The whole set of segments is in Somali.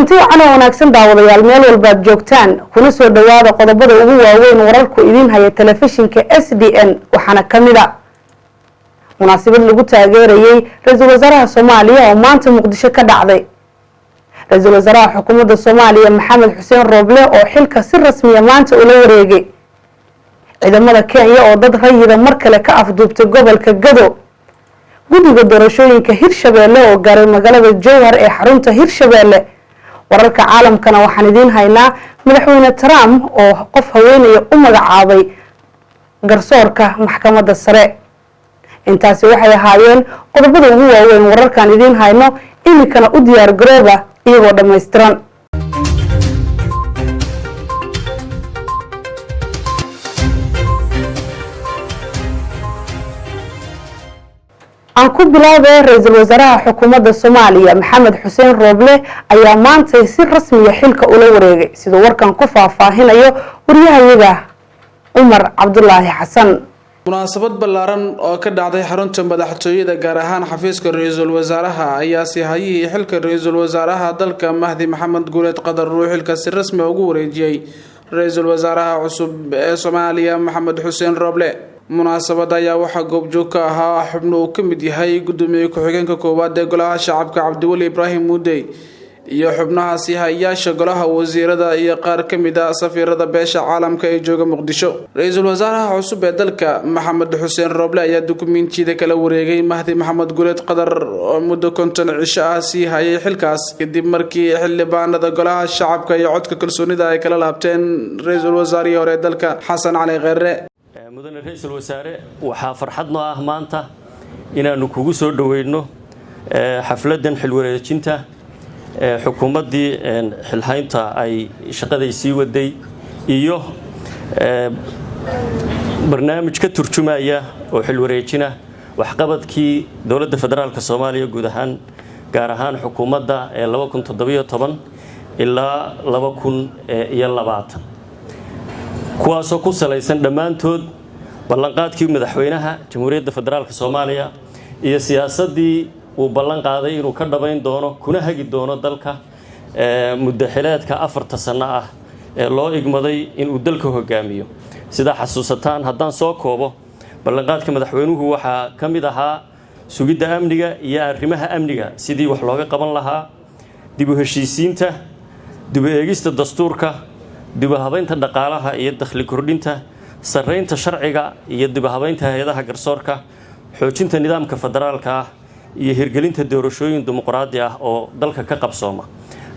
Kulanti wacan oo wanaagsan, daawadayaal, meel walbaad joogtaan, kuna soo dhowaada qodobada ugu waaweyn wararku idiin haya telefishinka SDN. Waxaana ka mid a munaasabad lagu taageerayey ra-iisul wasaaraha Soomaaliya oo maanta Muqdisho ka dhacday, ra-iisul wasaaraha xukuumadda Soomaaliya Maxamed Xuseen Rooble oo xilka si rasmiya maanta ula wareegay, ciidamada Kenya oo dad rayida mar kale ka afduubtay gobolka Gado, guddiga doorashooyinka Hirshabeelle oo gaaray magaalada Jowhar ee xarunta Hirshabeelle. Wararka caalamkana waxaan idiin haynaa madaxweyne Trump oo qof haweenaya u magacaabay garsoorka maxkamadda sare. Intaasi waxay ahaayeen qodobada ugu waaweyn wararkaan idiin hayno. Iminkana u diyaar garooba iyagoo dhammaystiran. Aan ku bilaabay, ra-iisul wasaaraha xukuumadda Soomaaliya Maxamed Xuseen Rooble ayaa maantay si rasmiya xilka ula wareegay, siduu warkan ku faahfaahinayo wariyahayaga Cumar Cabdulaahi Xasan. Munaasabad ballaaran oo ka dhacday xarunta madaxtooyada, gaar ahaan xafiiska ra-iisul wasaaraha, ayaa sii-hayihii xilka ra-iisul wasaaraha dalka Mahdi Maxamed Guuleed Qadar uu xilka si rasmi ugu wareejiyey ra-iisul wasaaraha cusub ee Soomaaliya Maxamed Xuseen Rooble. Munaasabada ayaa waxaa goobjoog ka ahaa xubno uu ka mid yahay gudoomiye ku-xigeenka koowaad ee golaha shacabka Cabdiweli Ibraahim Muudey iyo xubnaha siihayaasha golaha wasiirada iyo qaar ka mid a safiirada beesha caalamka ee jooga Muqdisho. Ra-iisul wasaaraha cusub ee dalka Maxamed Xuseen Rooble ayaa dukumiintiyada kala wareegay Mahdi Maxamed Guuleed Qadar oo muddo 50 cisho ah sii hayay xilkaas, kadib markii xildhibaanada golaha shacabka iyo codka kalsoonida ay kala laabteen ra-iisul wasaarihii hore ee dalka Xasan Cali Kheyre. Mudane ra-iisul wasaare, waxaa farxad noo ah maanta inaannu kugu soo dhoweyno xafladdan xilwareejinta xukuumaddii xilhaynta ay shaqaday sii waday iyo barnaamij ka turjumaya oo xilwareejina waxqabadkii dowladda federaalka Soomaaliya guud ahaan, gaar ahaan xukuumadda ee 2017 ilaa 2020, kuwaasoo ku salaysan dhammaantood ballanqaadkii madaxweynaha Jamhuuriyadda Federaalka Soomaaliya iyo siyaasaddii uu ballan qaaday inuu ka dhabayn doono kuna hagi doono dalka muddo xileedka 4ta sanno ah ee loo igmaday inuu dalka hogaamiyo. Sidaa xasuusataan, haddaan soo koobo, ballanqaadka madaxweynuhu waxaa ka mid ahaa sugidda amniga iyo arrimaha amniga sidii wax looga qaban lahaa, dib u heshiisiinta, dib u eegista dastuurka, dib u habaynta dhaqaalaha iyo dakhli kordhinta, sarreynta sharciga iyo dib u habaynta hay-adaha garsoorka, xoojinta nidaamka federaalka ah iyo hirgelinta doorashooyin dimuqraadi ah oo dalka ka qabsooma.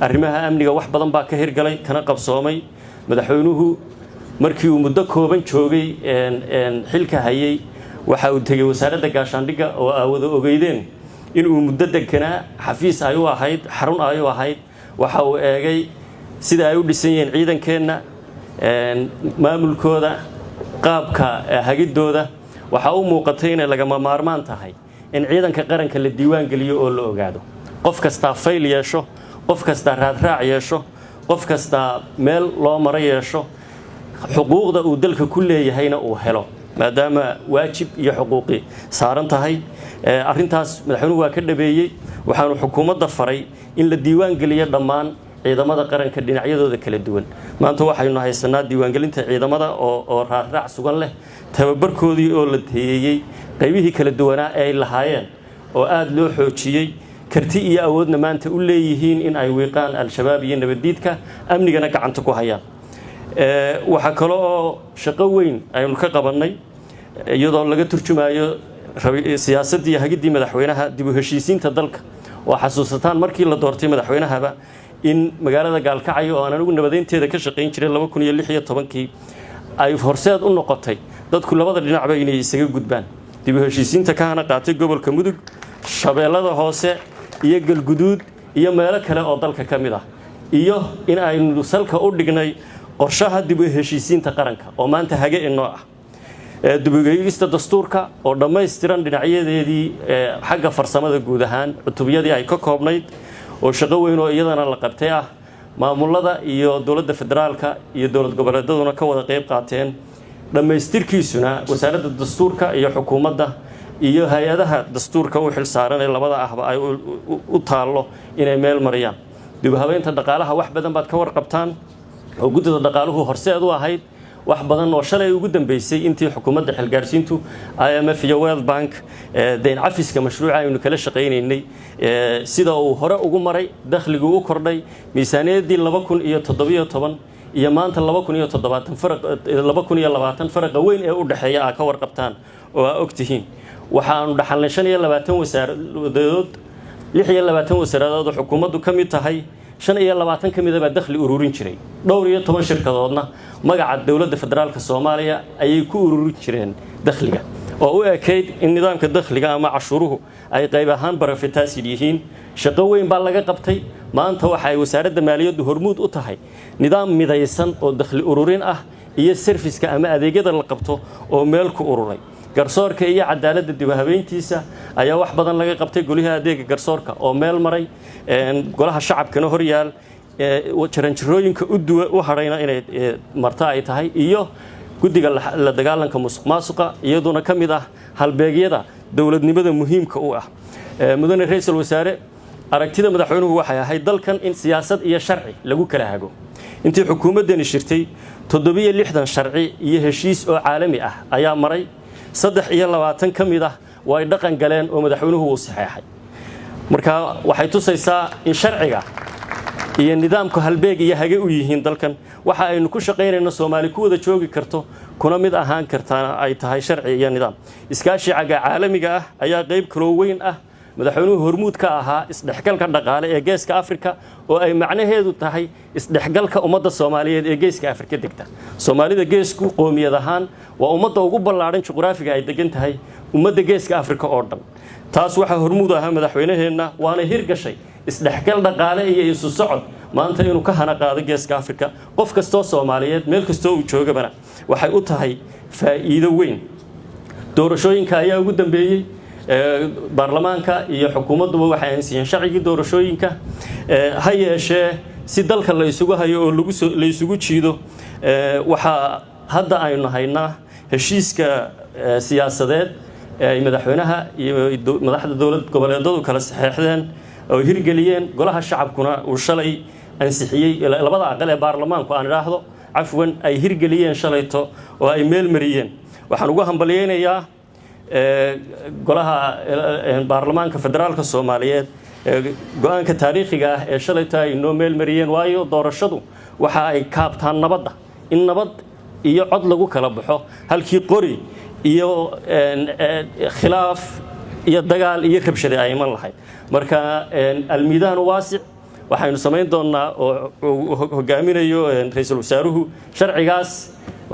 Arrimaha amniga wax badan baa ka hirgalay kana qabsoomay. Madaxweynuhu markii uu muddo kooban joogay xilka hayay, waxa uu tegey wasaaradda gaashaandhigga oo aawada ogeydeen inuu muddo deganaa, xafiis ay u ahayd, xarun ay u ahayd. Waxa uu eegay sida ay u dhisan yihiin ciidankeenna, maamulkooda, qaabka hagidooda. Waxaa u muuqatay inay lagama maarmaan tahay in ciidanka qaranka la diiwaan geliyo oo la ogaado, qof kastaa fayl yeesho, qof kastaa raadraac yeesho, qof kastaa meel loo maro yeesho, xuquuqda uu dalka ku leeyahayna uu helo, maadaama waajib iyo xuquuqi saaran tahay. Arrintaas madaxweynuhu waa ka dhabeeyey. Waxaanu xukuumadda faray in la diiwaan geliyo dhammaan ciidamada qaranka dhinacyadooda kala duwan. Maanta waxaynu haysanaa diiwaangelinta ciidamada oo raadraac sugan leh, tababarkoodii oo la tayeeyey, qaybihii kala duwanaa ee ay lahaayeen oo aada loo xoojiyey, karti iyo awoodna maanta u leeyihiin in ay wiiqaan Al-Shabaab iyo nabaddiidka, amnigana gacanta ku hayaan. Waxaa kale oo shaqo weyn aynu ka qabannay, iyadoo laga turjumayo siyaasaddii iyo hagiddii madaxweynaha, dib u heshiisiinta dalka, oo xasuusataan markii la doortay madaxweynahaba in magaalada Gaalkacyo, oo aan anigu nabadeynteeda ka shaqayn jiray 2016-kii, ay horseed u noqotay dadku labada dhinacba inay isaga gudbaan. Dib u heshiisiinta kahana qaatay gobolka Mudug, Shabeellada Hoose iyo Galguduud iyo meelo kale oo dalka ka mid ah, iyo in aynu salka u dhignay qorshaha dib u heshiisiinta qaranka oo maanta hage inoo ah, dib u eegista dastuurka oo dhammaystiran dhinacyadeedii xagga farsamada guud ahaan cutubyadii ay ka koobnayd oo shaqo weyn oo iyadana la qabtay ah, maamulada iyo dowladda federaalka iyo dowlad goboleedaduna ka wada qayb qaateen, dhammaystirkiisuna wasaaradda dastuurka iyo xukuumadda iyo hay-adaha dastuurka u xil saaran ee labada ahba ay u taallo inay meel mariyaan. Dib u habeynta dhaqaalaha wax badan baad ka warqabtaan oo guddida dhaqaaluhu horseed u ahayd, wax badan oo shalay ugu dambeysay intii xukuumadda xilgaarsiintu IMF iyo World Bank deyn cafiska mashruuca aynu kala shaqaynaynay, sida uu hore ugu maray, dakhliguu u kordhay, miisaaniyaddii 2017 iyo maanta 2070 faraq, 2020 faraqa weyn ee u dhexeeya aa ka warqabtaan oo aa og tihiin. Waxaanu dhaxalnay 25 wasaaradood, 26 wasaaradood oo xukuumaddu ka mid tahay. 25 ka mida baa dakhli ururin jiray, dhowr iyo toban shirkadoodna magaca dowladda federaalka Soomaaliya ayay ku ururin jireen dakhliga, oo u ekayd in nidaamka dakhliga ama cashuuruhu ay qayb ahaan privatized yihiin. Shaqo weyn baa laga qabtay. Maanta waxa ay wasaaradda maaliyaddu hormuud u tahay nidaam midaysan oo dakhli ururin ah iyo service-ka ama adeegyada la qabto oo meel ku ururay. Garsoorka iyo cadaaladda dib u habeyntiisa ayaa wax badan laga qabtay, golihii adeega garsoorka oo meel maray, golaha shacabkana hor yaal, jaranjarooyinka u hadhayna inay marto ay tahay, iyo guddiga la dagaalanka musuq maasuqa, iyaduna ka mid ah halbeegyada dowladnimada muhiimka u ah. Mudane ra-iisul wasaare, aragtida madaxweynuhu waxay ahayd dalkan in siyaasad iyo sharci lagu kala hago. Intii xukuumaddani shirtay, 67 sharci iyo heshiis oo caalami ah ayaa maray, 23 ka mid ah way dhaqan galeen oo madaxweynuhu uu saxeexay. Marka waxay tusaysaa in sharciga iyo nidaamku halbeeg iyo hage u yihiin dalkan. Waxa aynu ku shaqaynayno, Soomaali ku wada joogi karto kuna mid ahaan kartaana ay tahay sharci iyo nidaam. Iskaashiga caalamiga ah ayaa qayb kaloo weyn ah. Madaxweynuhu hormuud ka ahaa isdhexgalka dhaqaale ee Geeska Afrika, oo ay macnaheedu tahay isdhexgalka ummadda Soomaaliyeed ee Geeska Afrika degta. Soomaalida geesku qoomiyad ahaan waa ummadda ugu ballaadhan juqraafiga ay degan tahay ummadda Geeska Afrika oo dhan. Taas waxaa hormuud ahaa madaxweynaheenna, waana hirgashay isdhexgal dhaqaale iyo isu socod maanta inuu ka hana qaado Geeska Afrika. Qof kastoo Soomaaliyeed meel kastoo uu joogabana waxay u tahay faa'iido weyn. Doorashooyinka ayaa ugu dambeeyey. Baarlamaanka iyo xukuumadduba waxay ansiyeen sharcigii doorashooyinka. Ha yeeshee, si dalka la isugu hayo oo la isugu jiido, waxaa hadda aynu haynaa heshiiska siyaasadeed ee ay madaxweynaha iyo madaxda dowlad goboleedadu kala saxeexdeen oo hirgeliyeen, golaha shacabkuna uu shalay ansixiyey, labada aqal ee baarlamaanku aan idhaahdo, cafwan, ay hirgeliyeen shalayto oo ay meel mariyeen. Waxaan ugu hambalyeynayaa golaha baarlamaanka federaalka Soomaaliyeed go-aanka taariikhiga ah ee shalayto ay noo meel mariyeen, waayo doorashadu waxa ay kaabtaan nabadda, in nabad iyo cod lagu kala baxo halkii qori iyo khilaaf iyo dagaal iyo rabshade ay iman lahayd. Marka almiidaanu waasic. Waxaynu samayn doonnaa oo uu hogaaminayo ra-iisul wasaaruhu sharcigaas.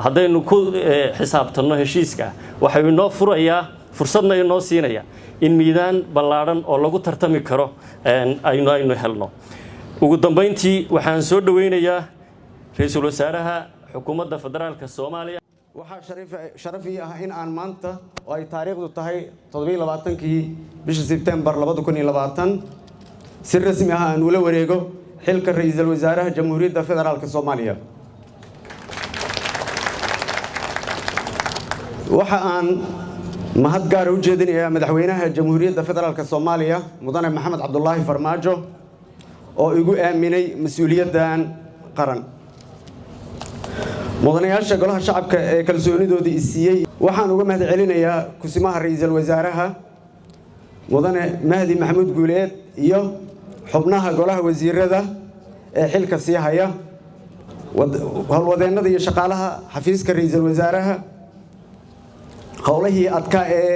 Haddaynu ku xisaabtanno heshiiska, waxay inoo furayaa fursadna inoo siinaya in miidaan ballaadhan oo lagu tartami karo aynu helno. Ugu dambayntii, waxaan soo dhoweynayaa ra-iisul wasaaraha xukuumadda federaalka Soomaaliya. Waxaa sharaf ii ah in aan maanta oo ay taariikhdu tahay 27-kii bisha Sebtembar 2020 si rasmi ah aan ula wareego xilka ra-iisul wasaaraha Jamhuuriyadda Federaalka Soomaaliya. Waxa aan mahad gaara u jeedinayaa madaxweynaha Jamhuuriyadda Federaalka Soomaaliya, Mudane Maxamed Cabdulaahi Farmaajo, oo igu aaminay mas-uuliyaddan qaran, mudanayaasha golaha shacabka ee kalsoonidoodii i siiyey. Waxaan uga mahad celinayaa kusimaha ra-iisul wasaaraha, Mudane Mahdi Maxamuud Guuleed, iyo xubnaha golaha wasiirada ee xilka sii haya, howlwadeennada iyo shaqaalaha xafiiska ra-iisul wasaaraha, howlahii adkaa ee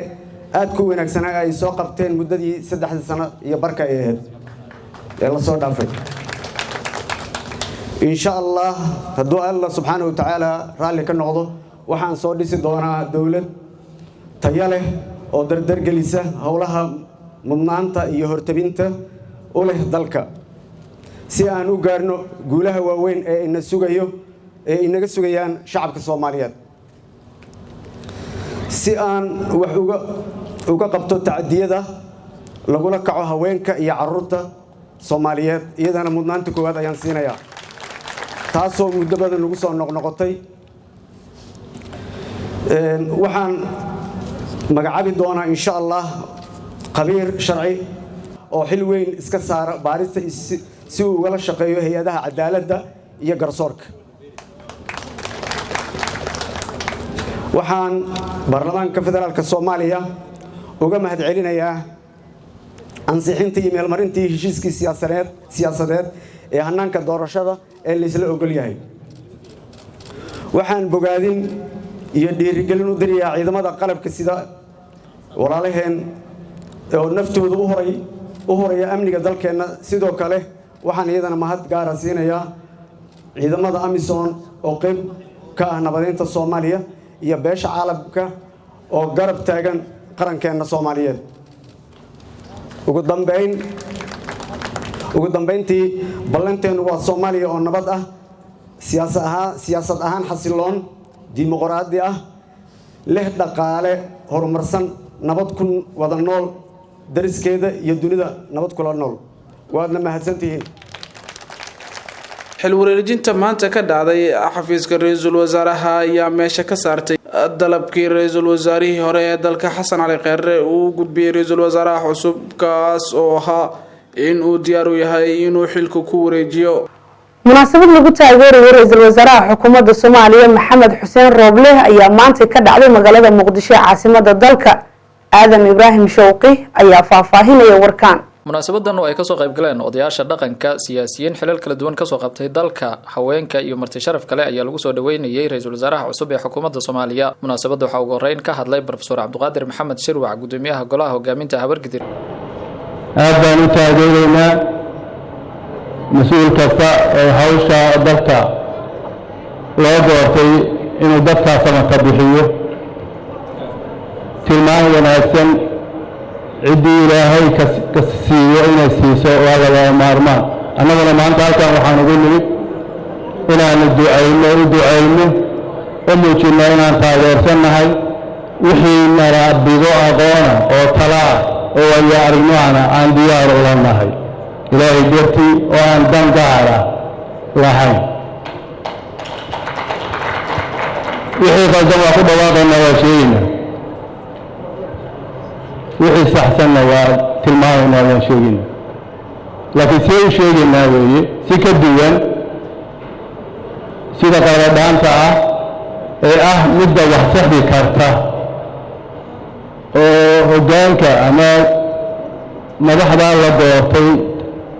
aad ku wanaagsanaa ay soo qabteen muddadii 3-da sano iyo barka ay ahayd ee lasoo dhaafay. Insha Allah, hadduu Alla subxaana wa tacaala raalli ka noqdo, waxaan soo dhisi doonaa dowlad tayo leh oo dardargelisa howlaha mudnaanta iyo hortabinta u leh dalka, si aan u gaarno guulaha waaweyn ee ina sugayo, ee inaga sugayaan shacabka Soomaaliyeed, si aan wax uga qabto tacdiyada lagula kaco haweenka iyo carruurta Soomaaliyeed. Iyadana mudnaanta koowaad ayaan siinayaa, taasoo muddo badan lagu soo noqnoqotay. Waxaan magacaabi doonaa, insha Allah, khabiir sharci oo xil weyn iska saara baarista. Si uu ugala shaqeeyo hay-adaha cadaaladda iyo garsoorka. Waxaan Baarlamaanka Federaalka Soomaaliya uga mahad celinayaa ansixintii iyo meelmarintii heshiiskii siyaasadeed ee hannaanka doorashada ee laysla ogol yahay. Waxaan bogaadin iyo dhiirigelin u dirayaa ciidamada qalabka sida, walaalaheen oo naftooda u horaya amniga dalkeenna. Sidoo kale waxaan iyadana mahad gaara siinayaa ciidamada AMISOM oo qayb ka ah nabadeynta Soomaaliya iyo beesha caalamka oo garab taagan qarankeenna Soomaaliyeed. Ugu dambayntii, ballanteennu waa Soomaaliya oo nabad ah, siyaasad ahaan xasiloon, dimuqraadi ah, leh dhaqaale horumarsan, nabad ku wada nool dariskeeda iyo dunida nabad kula nool. Waadna mahadsantihiin. Xil wareejinta maanta ka dhacday xafiiska ra-iisul wasaaraha ayaa meesha ka saartay dalabkii ra-iisul wasaarihii hore ee dalka Xasan Cali Kheyre uu gudbiyey ra-iisul wasaaraha cusub, kaas oo ahaa in uu diyaar u yahay inuu xilka ku wareejiyo. Munaasabad lagu taageerayo ra-iisul wasaaraha xukuumadda Soomaaliya Maxamed Xuseen Rooble ayaa maanta ka dhacday magaalada Muqdisho ee caasimada dalka. Aadan Ibraahim Showqi ayaa faahfaahinaya warkaan. Munaasabadan oo ay kasoo qayb galeen odayaasha dhaqanka, siyaasiyiin xilal kala duwan kasoo qabtay dalka, haweenka iyo marti sharaf kale ayaa lagu soo dhaweynayay ra-iisul wasaaraha cusub ee xukuumadda Soomaaliya. Munaasabadda waxaa ugu horeyn ka hadlay Brofesor Cabdiqaadir Maxamed Shirwac, gudoomiyaha golaha hogaaminta Habargidir. Aad baan u taageeraynaa mas-uul kasta oo hawsha dalka loo doortay inuu dadkaa samata bixiyo. Tilmaan wanaagsan ciddii Ilaahay ka siiyo inay siiso waa lagama maarmaan. Annaguna maanta halkan waxaan ugu nimid inaanu ducayno, u ducayno, u muujinno inaan taageersannahay. Wixii nala bido aqoona oo talaa oo waayo aragnimana aan diyaar ula nahay, Ilaahay dartii oo aan dan gaara lahayn. Wixii qaldan waa ku dhawaaqaynaa, waa sheegaynaa. Wixii saxsanna waa tilmaamaynaa, waan sheegaynaa. Laakiin see u sheegaynaa weeye si ka duwan sida qaladhaanta ah ee ah midda wax saxi karta oo hoggaanka ama madaxdaa la doortay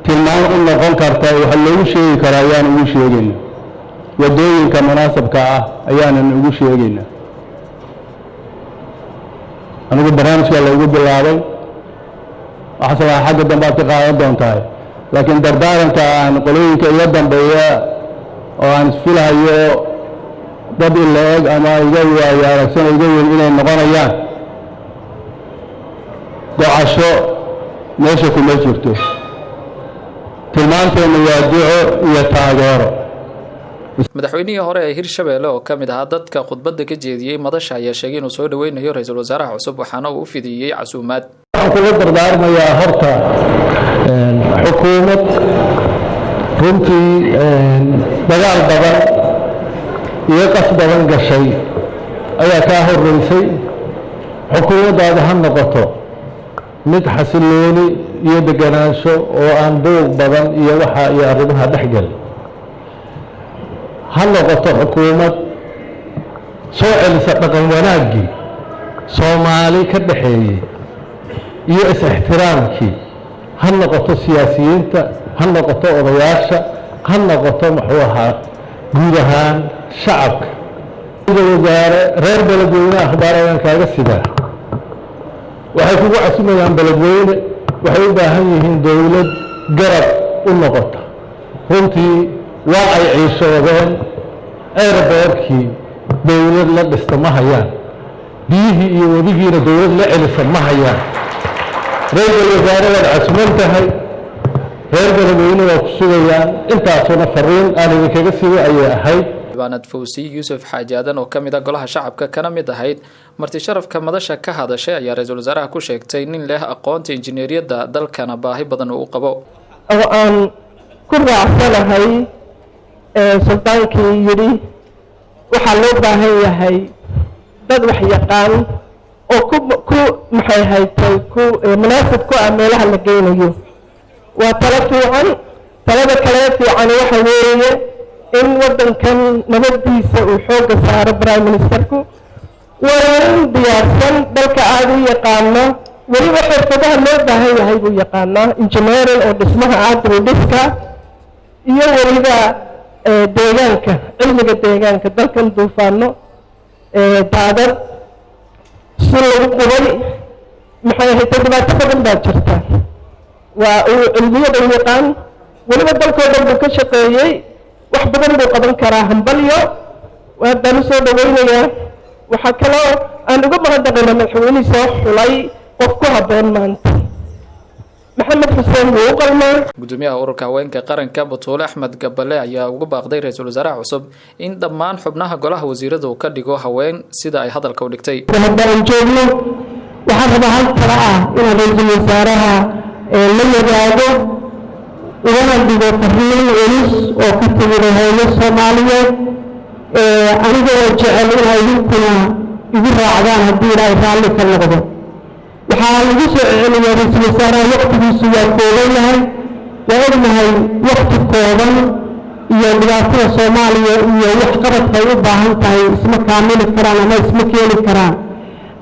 tilmaan u noqon karta, waxa loogu sheegi karaa ayaan ugu sheegayna, waddooyinka munaasabka ah ayaanan ugu sheegayna. Anigu barnaamijka laygu bilaabay waxaase lahaa xagga dambe aad ka qaadan doontahay, laakiin dardaaranka aan qolooyinka iga dambeeya oo aan isfilahayo dad ila eg ama iga waayo aragsan, iga weyn inay noqonayaan, gocasho meesha kuma jirto. Tilmaanteennu waa duco iyo taageero. Madaxweynihii hore ee Hirshabeelle oo ka mid ahaa dadka khudbadda ka jeediyey madasha ayaa sheegay inuu soo dhaweynayo ra-iisul wasaaraha cusub, waxaana uu u fidiyey casuumaad. Waxaan kula dardaarmayaa horta xukuumad runtii dagaal badan iyo qas badan gashay ayaa kaa horeysay. Xukuumaddaada ha noqoto mid xasilooni iyo deganaansho oo aan buuq badan iyo waxa iyo arrimaha dhex gelin. Ha noqoto xukuumad soo celisa dhaqan wanaaggii Soomaali ka dhaxeeyey iyo is-ixtiraamkii. Ha noqoto siyaasiyiinta, ha noqoto odayaasha, ha noqoto muxuu ahaa guud ahaan shacabka. Wasaare, reer Beledweyne akhbaar ayaan kaaga sidaa. Waxay kugu casumayaan Beledweyne. Waxay u baahan yihiin dowlad garab u noqota. Runtii waa ay ciishoodeen. Airportkii dowlad la dhista ma hayaan, biyihii iyo wadigiina dowlad la celisa ma hayaan. Ra-iisul wasaare, waad casuman tahay, reer Beledweyne waa ku sugayaan. Intaasuna fariin aan idinkaga sido ayay ahayd. Xildhibaanad Fawsiy Yuusuf Xaaji Aadan oo kamid ah golaha shacabka kana mid ahayd marti sharafka madasha ka hadashay ayaa ra-iisul wasaaraha ku sheegtay nin leh aqoonta injineeriyadda, dalkana baahi badan uu u qabo. Oo aan ku raacsanahay sultaankii yidhi waxaa loo baahan yahay dad wax yaqaan oo ku maxay haytay ku munaasib ku ah meelaha la geynayo. Waa talo fiican. Talada kale fiican waxa weeye in waddankan nabadiisa uu xoogga saaro prime ministerku. Waa nin diyaarsan, dalka aada u yaqaano, weliba xirfadaha loo baahan yahay buu yaqaanaa, engineering oo dhismaha ah, dibudhiska iyo weliba deegaanka, cilmiga deegaanka. Dalkan duufaano, daadad, si lagu qubay, maxay ahayd, dhibaato badan baa jirta. Waa uu cilmiyada yaqaan, weliba dalkoo dhan buu ka shaqeeyey, wax badan buu qaban karaa. Hambalyo, waad baan usoo dhaweynayaa. Waxaa kaloo aan uga mahadnaqaynaa madaxweynihii soo xulay qof ku habboon maanta. Maxamed Xuseen wuu u qalmaa. Gudoomiyaha Ururka Haweenka Qaranka, Batuule Axmed Gabale, ayaa ugu baaqday ra-iisul wasaaraha cusub in dhammaan xubnaha golaha wasiirada uu ka dhigo haween, sida ay hadalka u dhigtay. Hadda aan joogno, waxaan rabaa hal tala ah inaan ra-iisul wasaaraha la wadaago, ugana dhigo fariin culus oo ka timida hooyo Soomaaliyeed, aniga oo jecel inaa idinkuna igu raacdaan haddii Ilaahay raalli ka noqdo. Waxaa lagu soo celiyaa ra-iisul wasaaraha waqtigiisu waa kooban yahay. Waa ognahay waqti kooban iyo dhibaatada Soomaaliya iyo wax qabadka ay u baahan tahay isma kaamili karaan ama isma keeni karaan,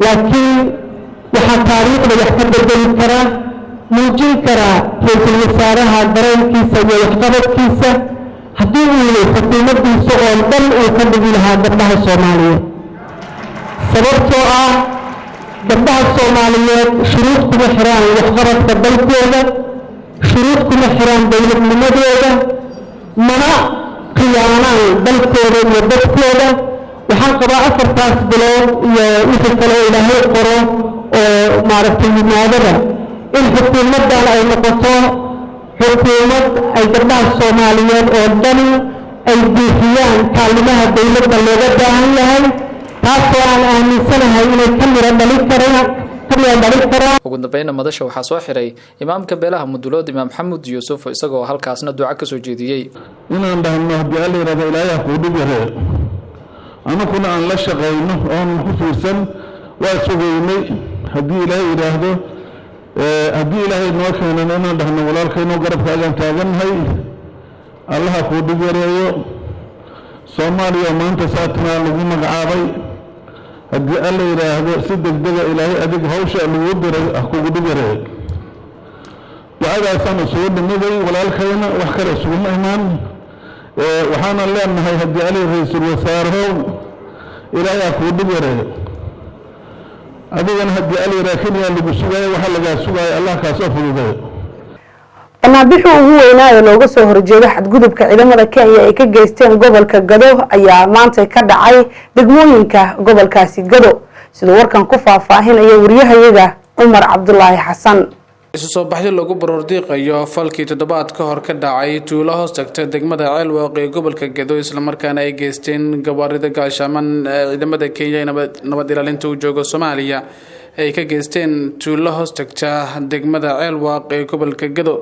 laakiin waxaa taariikhda wax ka bedeli karaa, muujin karaa ra-iisul wasaaraha dareenkiisa iyo waxqabadkiisa haddii uu xukuumaddiisa oo dhan uu ka dhigi lahaa gabdhaha Soomaaliyeed, sababtoo ah gabdhaha Soomaaliyeed shuruud kuma xiraan waxqabadka dalkooda, shuruud kuma xiraan dowladnimadooda, mana khiyaanaan dalkooda iyo dadkooda. Waxaan qabaa 4taas bilood iyo wixii kaloo Ilaahay qoro oo maaragtay yimaadada in xukuumaddan ay noqoto xukuumad ay gabdhaha Soomaaliyeed oo dhan ay buuxiyaan kaalimaha dowladda looga baahan yahay, taasoo aan aaminsanahay inay ka miro dhalin karaan, ka miro dhalin karaan. Ugu dambeyna madasha waxaa soo xiray imaamka beelaha Mudulood, Imaam Xamuud Yuusuf, isagoo halkaasna duco kasoo jeediyey. Inaan dhahno haddii Alla yidhahdo, Ilaahay ha kuu dhib yaree, anakuna aan la shaqayno oon ku fiirsan. Waa sugaynay haddii Ilaahay yidhaahdo, haddii Ilaahay noo keenan, inaan dhahno walaalkaynoo garabkaagaan taagannahay, Allaha kuu dhib yareeyo. Soomaaliya maanta saatanaa lagu magacaabay, haddii Alla yidhaahdo si degdega Ilaahay adig hawsha lagu diray ah kugu dhib yareeyo. Ducadaasaan isugu dhimiday walaalkayna, wax kale isuguma imaan. Waxaana leenahay haddii Ali ra-iisul wasaarehow, Ilaahay ha kuu dhib yareeyo. Adigana haddii Ali yidhaha, keliyaa lagu sugaayo, waxa lagaa sugaayo Allah kaasoo fududeeyo. Banaanbixii ugu weynaa ee looga soo horjeedo xadgudubka ciidamada Kenya ay ka geysteen gobolka Gado ayaa maanta ka dhacay degmooyinka gobolkaasi Gado, siduu warkan ku faahfaahinayo wariyahayaga Cumar Cabdulaahi Xasan. Isu soo baxyo lagu baroordiiqayo falkii toddobaad ka hor ka dhacay tuulo hoos tagta degmada Ceelwaaq ee gobolka Gedo, islamarkaana ay geysteen gawaarida gaashaaman ee ciidamada Kenya ee nabad ilaalinta u jooga Soomaaliya ay ka geysteen tuulo hoos tagta degmada Ceelwaaq ee gobolka Gedo.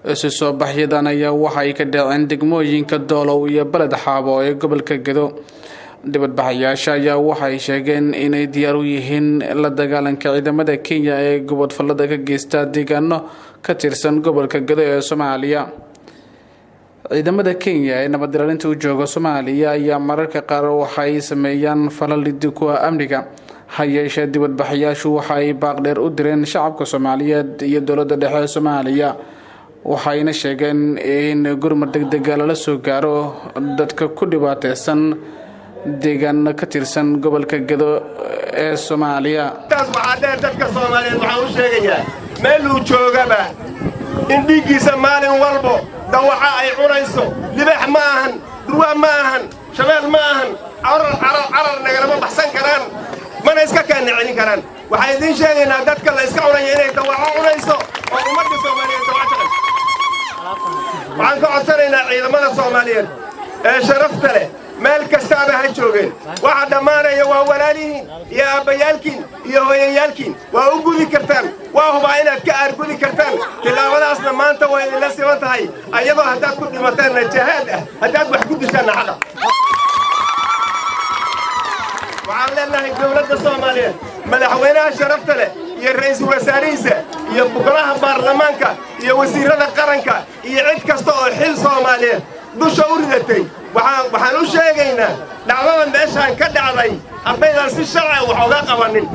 Isu soo baxyadan ayaa waxa ay ka dhaceen degmooyinka Doolow iyo Beled Xaabo ee gobolka Gedo. Dibadbaxayaasha ayaa waxay sheegeen inay diyaar u yihiin la dagaalanka ciidamada Kenya ee gobodfalada ka geysta deegaano ka tirsan gobolka Gado ee Soomaaliya. Ciidamada Kenya ee nabad ilaalinta u jooga Soomaaliya ayaa mararka qaar waxay sameeyaan falal liddi kuwa amniga. Ha yeeshee, dibadbaxayaashu waxa ay baaqdheer u direen shacabka Soomaaliyeed iyo dowladda dhexe ee Soomaaliya, waxayna sheegeen in gurmad degdega lala soo gaaro dadka ku dhibaateysan deegaano ka tirsan gobolka Gado ee Soomaaliya. Taas waxaa dheer, dadka Soomaaliyeed waxaan u sheegayaa meeluu joogaba in dhiiggiisa maalin walbo dawaca ay cunayso. Libaax ma ahan, dhurwaa ma ahan, shabeel ma ahan, carar carar carar nagalama baxsan karaan, mana iska kaanna celin karaan. Waxaan idiin sheegaynaa dadka la iska cunaya inay dawaco cunayso oo ummadda Soomaaliyeed dawaco jaqayso. Waxaan ka codsanaynaa ciidamada Soomaaliyeed ee sharafta leh, meel kastaaba ha joogeen, waxa dhammaanaya waa walaalihiin iyo aabbayaalkiin iyo hooyayaalkiin. Waa u gudi kartaan, waa hubaa inaad ka aargudi kartaan. Tillaabadaasna maanta way idinla siman tahay, ayadoo haddaad ku dhimataanna jahaad ah, haddaad wax ku dishaanna xaqa. Waxaan leenahay dowladda Soomaaliyeed, madaxweynaha sharafta leh, Iyo ra'iisul wasaarihiisa iyo golaha baarlamaanka iyo wasiirrada qaranka iyo cid kasta oo xil Soomaaliyeed dusha u ridatay, waxaan u sheegaynaa dhacdada meeshaan ka dhacday haddaydan si sharci wax oga qabanin,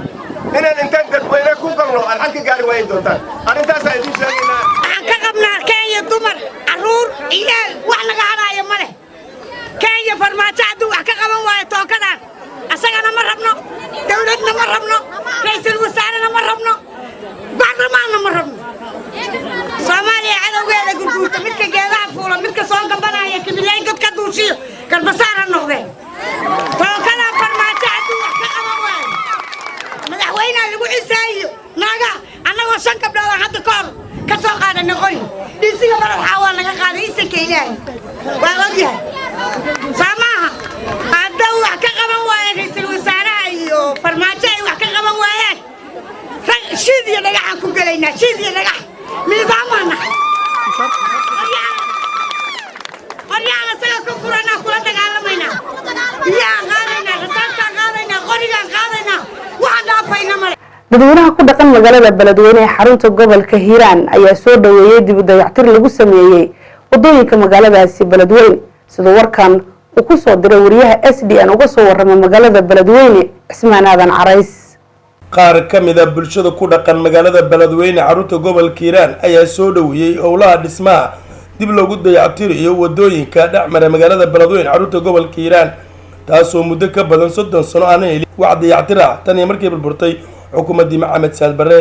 inaan intaan dadweyne ku galno aad xalka gaari waayi doontaan. Arrintaasaan idiin sheegaynaa. Waxaan ka qabnaa Kenya dumar, carruur, ciyaal, wax naga hadhaayo ma leh. Kenya Farmaajo hadduu wax ka qaban waayo tookadan, asagana ma rabno, dawladna ma rabno, ra'iisul wasaarena ma rabno, baarlamaanna ma rabno. Soomaaliya cadowgeeda gurguurta, midka geedaha fuula, midka soo gambanaya, kimileyn god ka duushiyo garbasaar ha noqdeen. Tookadan Farmaajo hadduu wax ka qaban waayo, madaxweynaha lagu xisaayiyo naaga. Annagoo shan gabdhood hadda ka hor ka soo qaadanay qori dhiisiga madaxaa waa naga qaaday. Isanka Ilaahay waa ogyahay, soo maaha? Hadduu wax ka qaban waayo ra'iisul wasaaraha iyo Farmaajo ay wax ka qaban waayaan, rag shiid iyo dhagaxaan ku gelaynaa, shiid iyo dhagax. Niidaamaan nahay, qoryahan asaga ka furanaa, kula dagaalamaynaa, biyahaan qaadaynaa, rasaastaan qaadaynaa, qorigaan qaadaynaa, waxaan dhaafayna male. Dadweynaha ku dhaqan magaalada Beledweyne ee xarunta gobolka Hiiraan ayaa soo dhaweeyey dib u dayactir lagu sameeyey wadooyinka magaaladaasi Beledweyne, siduu warkan uu ku soo diray wariyaha SDN uga soo warama magaalada Beledweyne, Cismaan Aadan Carays. Qaar ka mid a bulshada ku dhaqan magaalada Beledweyne, xarunta gobolka Hiiraan, ayaa soo dhaweeyey howlaha dhismaha dib loogu dayactirayo wadooyinka dhexmara magaalada Beledweyne, xarunta gobolka Hiiraan, taasoo muddo ka badan 30 sano aanan helin wax dayactir ah tan iyo markii burburtay xukuumaddii Maxamed Saad Barre.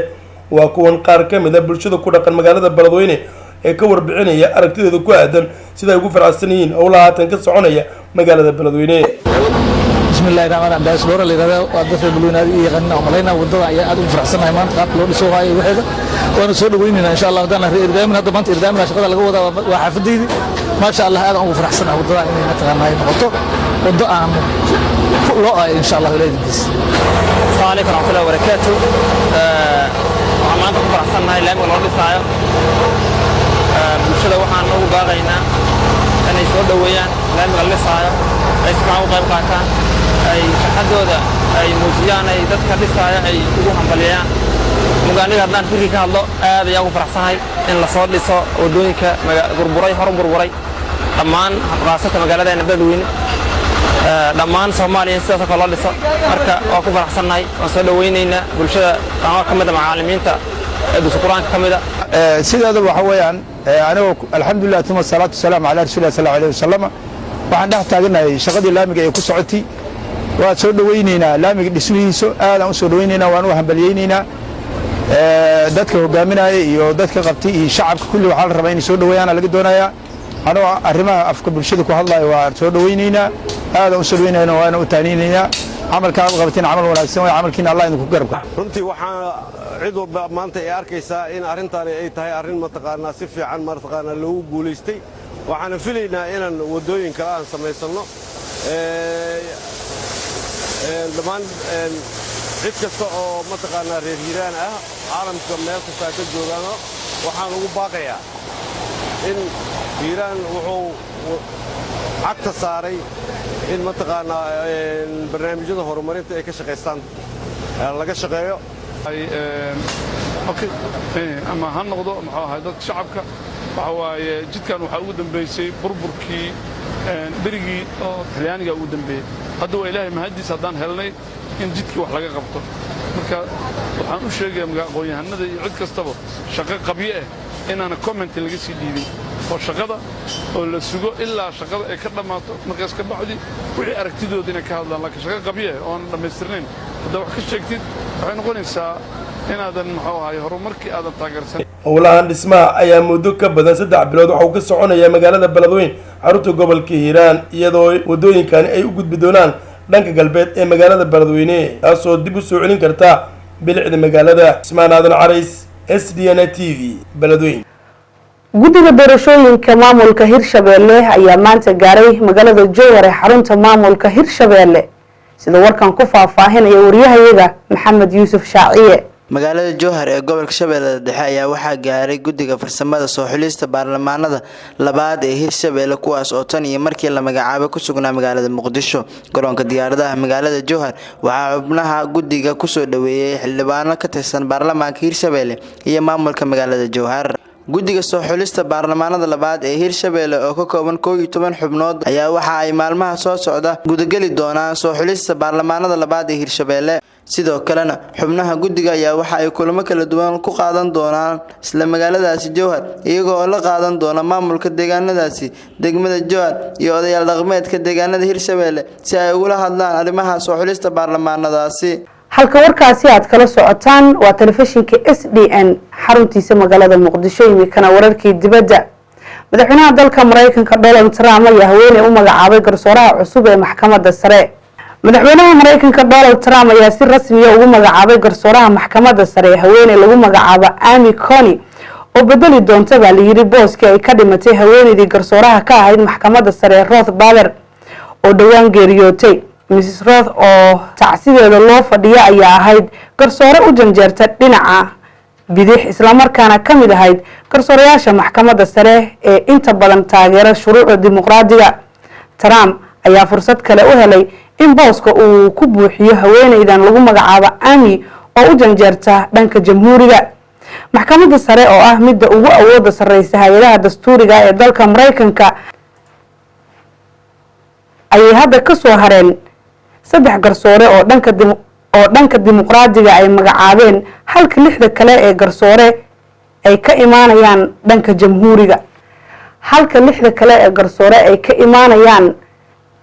Waa kuwan qaar ka mid a bulshada ku dhaqan magaalada Beledweyne ee ka warbixinaya aragtidooda ku aadan sida ay ugu faraxsan yihiin howlaha haatan ka soconaya magaalada Beledweyne. Bismillahi raxmaan raxiim. Daas Dhoora la yiraahdaa, waa dadka Beledweyne aad ii yaqaanin oo malaynaa. Wadada ayaa aad ugu faraxsanahay maanta qaabka loo dhiso waayo waxeeda, waana soo dhaweynaynaa insha Allah. Haddaan reer Irdaamin, hadda maanta Irdaamin shaqada laga wadaa waa xaafadeydii. Maasha Allah, aad aan ugu faraxsanahay wadada inay mataqaanaa ay noqoto waddo aan loo aayo insha Allah Ilaahay idinkiis. Asalaamu calaykum waraxmatullahi wabarakaatu. Waxaan maanta ku faraxsannahay laamiga loo dhisaayo. Bulshada waxaan ugu baaqaynaa inay soo dhoweeyaan laamiga la dhisaayo, ay si fiican u qayb qaataan, ay farxaddooda ay muujiyaan, ay dadka dhisaayo ay ugu hambalyeeyaan. Muga aniga haddaan fikri ka hadlo, aad ayaan ugu faraxsanahay in lasoo dhiso waddooyinka burburay, hor burburay dhammaan, khaasatan magaaladeena Beledweyne, dhammaan Soomaaliya in sidaasoo kale loo dhiso. Marka waa ku faraxsannahay, waan soo dhowaynaynaa. Bulshada anoo ka mid a macallimiinta ee dusu Qur-aanka ka mid a. Sideedaba waxa weeyaan, anigoo alxamdulilah uma asalaatu wasalaamu calaa rasuulillah sal alayhi wasalama, waxaan dhex taaganahay shaqadii laamiga ee ku socotay. Waan soo dhowaynaynaa laamiga dhismihiisu, aadaan u soo dhowaynaynaa, waan u hambalyaynaynaa dadka hogaaminaya iyo dadka qabtay iyo shacabka kulli. Waxaa la rabaa inay soo dhoweeyaana laga doonayaa. Anigoo arrimaha afka bulshada ku hadlayo, waa soo dhowaynaynaa, aadaan u soo dhowaynaynaa, waana u taaniinaynaa. Camalkaa qabateen camal wanaagsan way, camalkiina Allah idinku garabka. Runtii waxaa cid walba maanta ay arkaysaa in arrintaani ay tahay arrin mataqaanaa si fiican mataqaanaa loogu guulaystay. Waxaana filaynaa inaan waddooyin kale aan samaysanno. Dhammaan cid kasta oo mataqaanaa reer Hiiraan ah, caalamka meel kastaa ka joogaano, waxaan ugu baaqayaa in Hiiraan wuxuu cagta saaray in mataqaanaa barnaamijyada horumarinta ay ka shaqaystaan, laga shaqeeyo. Ama ha noqdo muxuu ahay dadka shacabka, waxa waaye jidkan waxaa ugu dambeysay burburkii berigii oo Talyaaniga ugu dambeeyey. Hadda waa Ilaahay mahadiis haddaan helnay in jidkii wax laga qabto. Marka waxaan u sheegayaa maga aqoon-yahanada iyo cid kastaba shaqo qabyo ah inaana comment laga sii dhiibin oo shaqada oo la sugo ilaa shaqada ay ka dhammaato. Markaas ka bacdi wixii aragtidooda inay ka hadlaan, laakiin shaqo qabyo ah oo aan dhammaystirnayn haddaa wax ka sheegtid, waxay noqonaysaa inaadan muxuu ahay horumarkii aadan taageersan. Howlahan dhismaha ayaa muddo ka badan 3 bilood waxa uu ka soconaya magaalada Beledweyne, xarunta gobolka Hiiraan, iyadoo waddooyinkani ay u gudbi doonaan dhanka galbeed ee magaalada Beledweyne, taasoo dib u soo celin karta bilicda magaalada. Ismaan Aadan Carays, SDN TV, Beledweyne. Guddiga doorashooyinka maamulka Hirshabeelle ayaa maanta gaaray magaalada Jowhar ee xarunta maamulka Hirshabeelle, sida warkan ku faahfaahinaya wariyahayaga Maxamed Yuusuf Shaaciye. Magaalada Jowhar ee gobolka Shabeellada Dhexe ayaa waxaa gaaray guddiga farsamada soo xulista baarlamaanada labaad ee Hirshabelle, kuwaas oo tan iyo markii la magacaabay ku sugnaa magaalada Muqdisho. Garoonka diyaaradaha magaalada Jowhar waxaa xubnaha guddiga kusoo dhaweeyay xildhibaano ka tirsan baarlamaanka Hirshabelle iyo maamulka magaalada Jowhar. Guddiga soo xulista baarlamaanada labaad ee Hirshabelle oo ka kooban 11 xubnood ayaa waxa ay maalmaha soo socda gudageli doonaan soo xulista baarlamaanada labaad ee Hirshabelle. Sidoo kalena xubnaha guddiga ayaa waxa ay kulamo kala duwan ku qaadan doonaan isla magaaladaasi Jowhar, iyaga oo la qaadan doona maamulka deegaanadaasi, degmada Jowhar iyo odayaal dhaqameedka deegaanada Hirshabelle si ay ugula hadlaan arrimaha soo xulista baarlamaanadaasi. Halka warkaasi aad kala socotaan waa telefishinka SDN xaruntiisa magaalada Muqdisho. Imikana wararkii dibadda. Madaxweynaha dalka Mareykanka Donald Trump ayaa haweeney u magacaabay garsooraha cusub ee maxkamadda sare. Madaxweynaha Mareykanka Donald Trump ayaa si rasmiya ugu magacaabay garsooraha maxkamadda sare haweeney lagu magacaabo Amy Coney, oo bedeli doonta baa layidhi booskii ay ka dhimatay haweeneydii garsooraha ka ahayd maxkamadda sare, Ruth Bader, oo dhowaan geeriyootay. Mrs Ruth oo tacsideeda loo fadhiya ayaa ahayd garsoore u janjeerta dhinaca bidix, islamarkaana ka mid ahayd garsoorayaasha maxkamadda sare ee inta badan taageera shuruucda dimuqraadiga. Trump ayaa fursad kale u helay in booska uu ku buuxiyo haweeneydan lagu magacaabo Amy oo u janjeerta dhanka Jamhuuriga. Maxkamadda sare oo ah midda ugu awooda sareysa hay-adaha dastuuriga ee dalka Mareykanka ayay hadda kasoo hareen saddex garsoore oo dhanka dimuqraadiga ay magacaabeen, halka lixda kale ee garsoore ay ka imaanayaan dhanka Jamhuuriga, halka lixda kale ee garsoore ay ka imaanayaan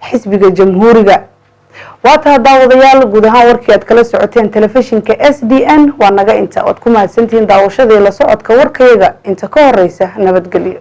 xisbiga Jamhuuriga. Waa taha daawadayaal, guud ahaan warkii aad kala socoteen telefishinka SDN waa naga inta. Oad ku mahadsantihiin daawashadii la socodka warkayaga. Inta ka horeysa, nabadgelyo.